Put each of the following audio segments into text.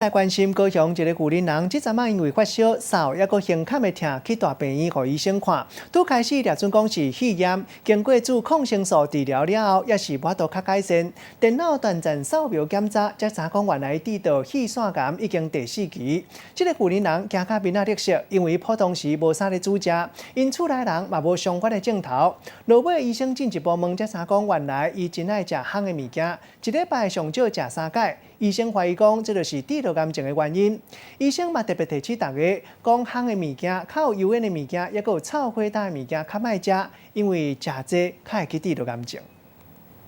來關心高雄一個舊年人，這陣仔因為發燒、嗽，抑閣胸坎的疼，去大病院予醫生看。拄開始掠準講是肺炎，經過注抗生素治療了後，也是無法度較改善。電腦斷層掃描檢查，才知講原來得著肺腺癌已經第四期。這個舊年人驚甲面仔綠色，因為普通時無啥咧煮食，𪜶厝內人嘛無相關的症頭。落尾醫生進一步問，才知講原來伊真愛食烘的物件，一禮拜上少食三擺。醫生懷疑講，這就是得著癌症的原因。醫生嘛特別提醒大家，講烘的物件、較有油煙的物件，抑閣有臭火焦的物件，較莫食，因為食這較會去得著癌症。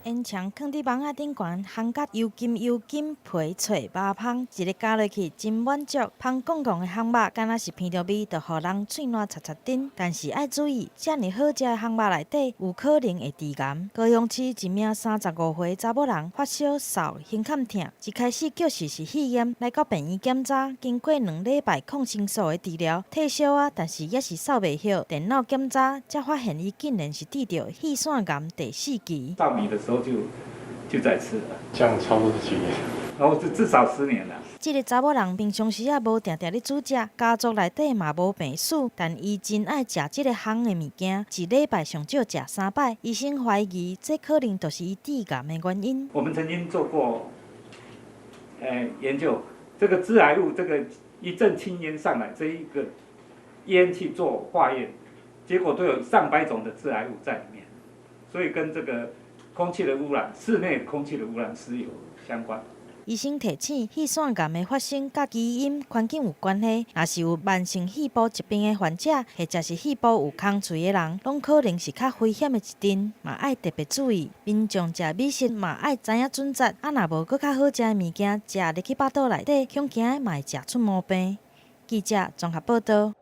煙腸囥佇網仔頂懸，烘甲油金油金，皮脆肉芳，一个咬落去真滿足。芳摃摃的烘肉，敢若是聞著味，就予人喙瀾擦擦甜。但是愛注意，遮爾好食的烘肉內底有可能會致癌。高雄市一名35歲查某人發燒、嗽、胸坎疼，一開始叫是肺炎，來到病院檢查，經過2禮拜抗生素的治療，退燒啊，但是猶是掃袂歇。電腦檢查才發現伊竟然是得著肺腺癌第四期。稻米的時候就在吃了，這樣差不多幾年？然後至少10年了。這个查某人平常時也無定定咧煮食，家族內底嘛無病史，但伊真愛食這个烘的物件，一禮拜上少食三擺。醫生懷疑這可能就是伊致癌的原因。我們曾經做過研究，這個致癌物，這個一陣青煙上來，這一個煙去做化驗，結果都有上百種的致癌物在裡面，所以跟這個空氣的污染，室內空氣的污染是有相關。醫生提醒，肺腺癌的發生佮基因、環境有關係。若是有慢性肺部疾病的患者，或者是肺部有空喙的人，攏可能是較危險的一陣，嘛愛特別注意。民眾食美食嘛愛知影準則，啊若無閣較好食的物件，食入去腹肚內底，恐驚嘛會食出毛病。記者綜合報道。